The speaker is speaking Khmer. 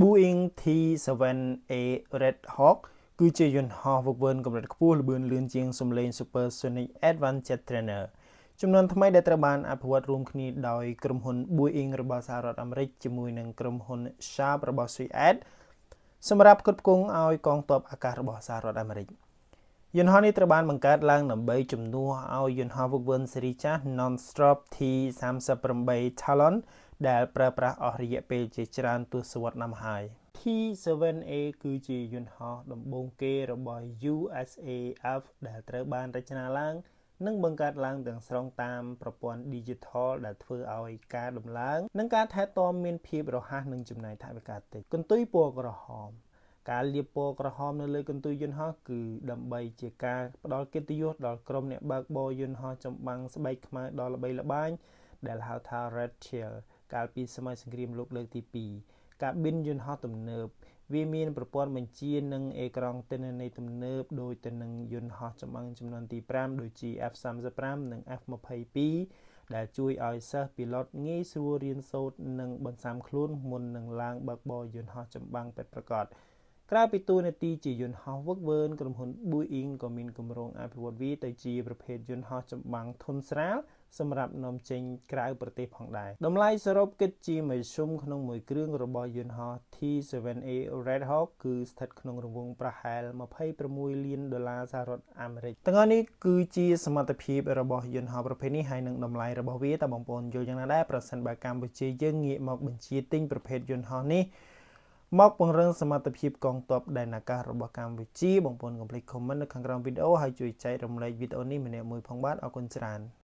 Boeing T-7A Red Hawk គឺជាយន្តហោះហ្វឹកហ្វឺនកម្រិតខ្ពស់ល្បឿនលឿនជាងសំឡេង Supersonic Advanced Jet Trainer ជំនាន់ថ្មីដែលត្រូវបានអភិវឌ្ឍរួមគ្នាដោយក្រុមហ៊ុន Boeing របស់សហរដ្ឋអាមេរិកជាមួយនឹងក្រុមហ៊ុន Saab របស់ស៊ុយអែតសម្រាប់ផ្គត់ផ្គង់ឲ្យកងទ័ពអាកាសរបស់សហរដ្ឋអាមេរិកយន្តហោះនេះត្រូវបានបង្កើតឡើងដើម្បីជំនួសឲ្យយន្តហោះហ្វឹកហ្វឺនស៊េរីចាស់ Northrop T-38 Talon ដែលប្រើប្រាស់អស់រយៈពេលជាច្រើនទសវត្សរ៍ណាស់មកហើយ T-7A គឺជាយន្តហោះដំបូងគេរបស់ USAF ដែលត្រូវបានរចនាឡើង និងបង្កើតឡើងទាំងស្រុងតាមប្រព័ន្ធ Digital ដែលធ្វើឲ្យការដំឡើង និងការថែទាំមានភាពរហ័សនិងចំណាយថវិកាតិចកន្ទុយពណ៌ក្រហម ការលាបពណ៌ក្រហមនៅលើកន្ទុយយន្តហោះគឺដើម្បីជាការផ្ដល់កិត្តិយសដល់ក្រុមអ្នកបើកបរយន្តហោះចម្បាំងស្បែកខ្មៅដ៏ល្បីល្បាញដែលហៅថា Red Tail កាលពីសម័យសង្គ្រាមលោកលើកទី2កាប៊ីនយន្តហោះទំនើបវាមានប្រព័ន្ធបញ្ជានិងអេក្រង់ទិន្នន័យទំនើបដូចទៅនឹងយន្តហោះចម្បាំងជំនាន់ទី5ដូចជា F-35 និង F-22 ដែលជួយឲ្យសិស្សពីឡុតងាយស្រួលរៀនសូត្រនិងបន្សាំខ្លួនមុននឹងឡើងបើកបរយន្តហោះចម្បាំងពិតប្រាកដក្រៅពីតួនាទីជាយន្តហោះហ្វឹកហ្វឺនក្រុមហ៊ុន Boeing ក៏មានគម្រោងអភិវឌ្ឍវាទៅជាប្រភេទយន្តហោះចម្បាំងធន់ស្រាលសម្រាប់នាំចេញក្រៅប្រទេសផងដែរតម្លៃសរុបគិតជាមធ្យមក្នុងមួយគ្រឿងរបស់យន្តហោះ T-7A Red Hawk គឺស្ថិតក្នុងរង្វង់ប្រហែល26លានដុល្លារសហរដ្ឋអាមេរិកទាំងអស់នេះគឺជាសមត្ថភាពរបស់យន្តហោះប្រភេទនេះហើយនិងតម្លៃរបស់វាតើបងប្អូនយល់យ៉ាងណាដែរប្រសិនបើកម្ពុជាយើងងាកមកបញ្ជាទិញប្រភេទយន្តហោះនេះមកពង្រឹងសមត្ថភាពកងទ័ពដែនអាកាសរបស់កម្ពុជាបងប្អូនកុំភ្លេច comment នៅខាងក្រោមវីដេអូហើយជួយចែករំលែកវីដេអូនេះម្នាក់មួយផងបាទអរគុណច្រើន។